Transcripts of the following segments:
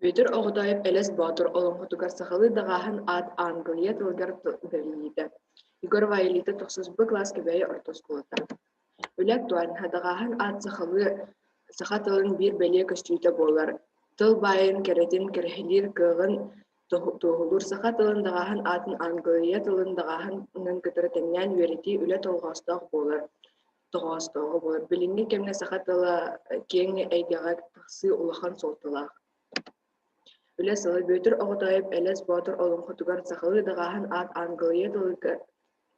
Бүөтүр Оҕотоойоп Элэс Боотур олоҥхотугар сахалыы даҕааһын аат аангылыйа тылыгар бэриллиитэ. Егор Вайлита тохсус Б кылаас Кэбээйи орто оскуолата. Үлэ актуальноһа даҕааһын аат сахалыы саха тылын биир бэлиэ көстүүтэ буолар. Тыл баайын кэрэтин кэрэһилиир кыаҕын туоһулуур саха тылын даҕааһын аатын аангылыйа тылын даҕааһынын кытары тэҥнээн үөрэтии үлэ тоҕоостоох буолар. Тоҕоостооҕо буолар. Билиҥҥи кэмҥэ саха тыла киэҥ эйгэҕэ тахсыы улахан суолталаах. Үлэ сыла Бүөтүр Оҕотоойоп Элэс Боотур олоҥхотугар сахалыы даҕааһын аат аангылыйа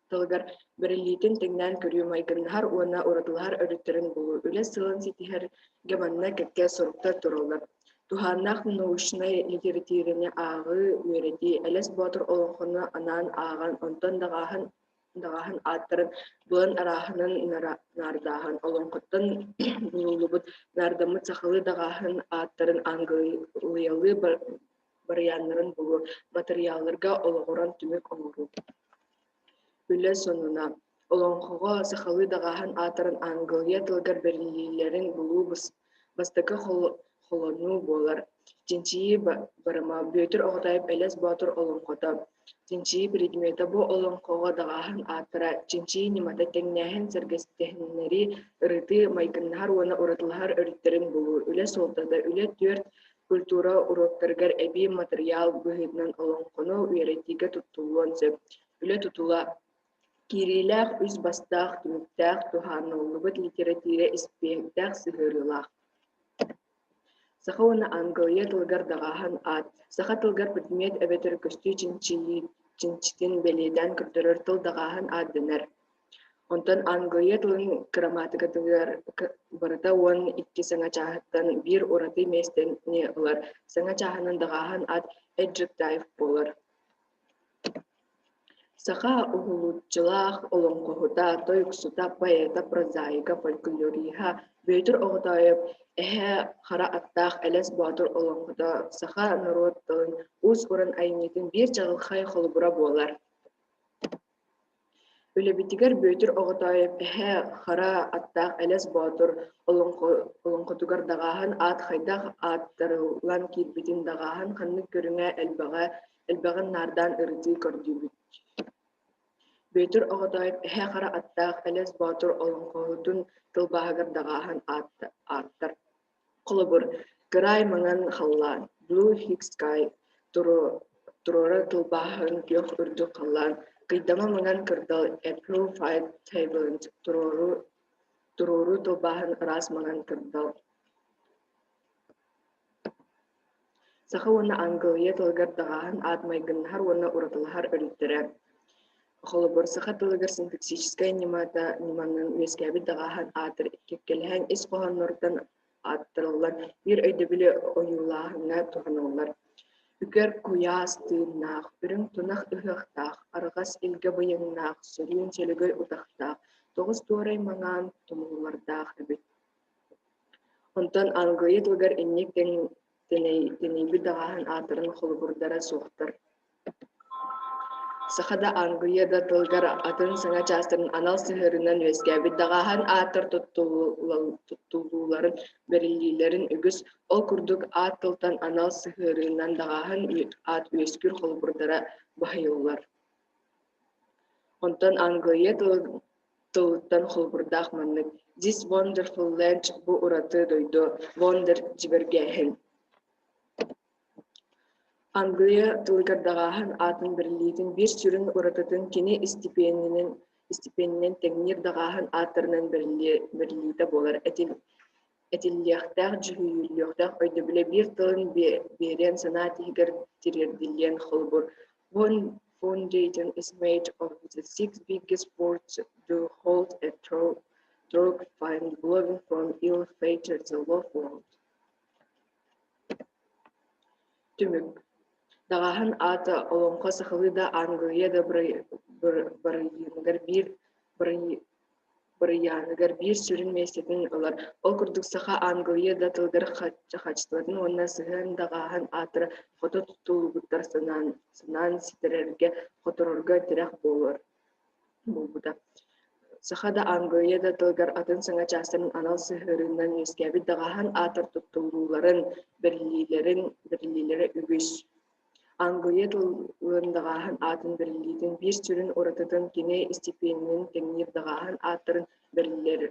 тылыгар бэриллиитин тэҥнээн көрүү майгыннаһар уонна уратылаһар өрүттэрин булуу. Үлэ сылын ситиһэргэ манна кэккэ соруктар тураллар. Туһааннаах научнай литэрэтиирэни ааҕыы, үөрэтии, Элэс Боотур олоҥхону анаан ааҕан, онтон даҕааһын даҕааһын ааттарын булан арааһынан наардааһын, олоҥхоттон булуллубут наардаммыт сахалыы даҕааһын ааттарын аангылыйалыы барыйааннарын булуу, матырыйаалларга олоҕуран түмүк оҥоруу. Үлэ сонуна Олоҥхоҕо сахалыы даҕааһын ааттарын аангылыйа тылыгар бэриллиилэрин булуу бастакы холонуу буолар. Чинчийии барыма Бүөтүр Оҕотоойоп Элэс Боотур олоҥхото Чинчийии предмета бу олоҥхоҕо даҕааһын ааттара, чинчийии ньымата, тэҥнээһин, сэргэстэһиннэрии, ырытыы, майгыннаһар уонна уратылаһар өрүттэрин булуу, үлэ суолтата, үлэ түөрт культура уруоктарыгар эбии матырыйаал быһыытынан олоҥхону үөрэтиигэ туттуллуон сөп. Үлэ тутула Киириилээх, үс бастаах, түмүктээх, туһааныллыбыт литэрэтиирэ испииһэктээх сыһыарыылаах. Саха уонна аангылыйа тылыгар даҕааһын аат, саха тылыгар предмет эбэтэр көстүү чинчитин бэлиэтээн көрдөрөр тыл даҕааһын аат дэнэр. Онтон аангылыйа тылын кырамаатыкатыгар барыта 12 саҥа чааһыттан биир ураты миэстэни ылар. Саҥа чааһынан даҕааһын аат adjective буолар. Саха уһулуччулаах олоҥхоһута, тойуксута, поэта, прозаига, фольклориһа Бүөтүр Оҕотоойоп Эһэ Хара аттаах Элэс Боотур олоҥхото саха норуот тылын уус-уран айымньытын биир чаҕылхай холобура буолар. Үлэбитигэр Бүөтүр Оҕотоойоп Эһэ Хара аттаах Элэс Боотур олоҥхотугар даҕааһын аат хайдах ааттарыллан киирбитин, даҕааһын ханнык көрүҥэ элбэҕэ элбэҕин наардаан ырытыы көрдүүбүт. Бүөтүр Оҕотоойоп Эһэ Хара аттаах Элэс Боотур олоҥхоһутун тылбааһыгар даҕааһын ааттар. Холобур, «Кыраай маҥан халлаан» (Blue High Sky) туруора тылбааһын «Күөх үрдүк халлаан», «Кыйдама маҥан кырдал» (April Fight Tableland) туруоруу тылбааһын «Ыраас маҥан кырдал». Саха уонна аангылыйа тылыгар даҕааһын аат майгыннаһар уонна уратылаһар өрүттэрэ. Холобур, саха тылыгар синтаксическай ньымата ньыманан үөскээбит даҕааһын ааттар кэккэлэһэн ис хоһоонноруттан ааттарыллан биир өйдөбүлү ойуулааһыҥҥа туһаныллар. Үкэр куйаас тыыннаах, үрүҥ тунах ыһыахтаах, арҕас илгэ быйаҥнаах, сөрүүн сөлөгөй утахтаах, тоҕус туорай маҥаан тумуллардаах эбит. Онтон аангылыйа тылыгар инник тэнийбит даҕааһын ааттарын холобурдара суохтар. Саха да аангылыйа да тылыгар атын саҥа чаастарын анал сыһыарынан үөскээбит даҕааһын ааттар туттуллууларын, бэриллиилэрин үгүс, ол курдук аат тылтан анал сыһыарыынан даҕааһын аат үөскүүр холобурдара баһыйаллар. Онтон аангылыйа тылыттан холобурдаах маннык «This wonderful land» бу ураты дойду, «Wonder» дьибэргээһин. Англия тылыгар даҕааһын аатын бэриллиитин биир сүрүн уратытын кини истипиэнинэн тэҥниир даҕааһын ааттарынан бэриллиитэ буолар. Этиллиэхтээх, дьүһүйүллүөхтээх өйдөбүлэ биир тылын биэриэн санаа тиһигэр тириэрдиллиэн холобур, One foundation is made of the six biggest boards do hold a dog find blowing from ill-fated the love world. Түмүк Даҕааһын аата олоҥхо сахалыы да, аангылыйа да барыйыыныгар биир барыйааныгар биир сүрүн миэстэтин ылар. Ол курдук саха аангылыйа да тылыгар хаачыстыбатын уонна сыһыан даҕааһын ааттара хото туттуллубуттар санаан ситэрэргэ, хоторорго тирэх буолар буолбута. Саха да, аангылыйа да тылыгар атын саҥа чаастарын анал сыһыарыынан үөскээбит даҕааһын ааттар туттуллууларын, бэриллиилэрин бэриллиилэрэ үгүс. Аангылыйа тылын даҕааһын аатын бэриллиитин биир сүрүн уратытын кини истипиэнинэн тэҥниир даҕааһын ааттарын бэриллэр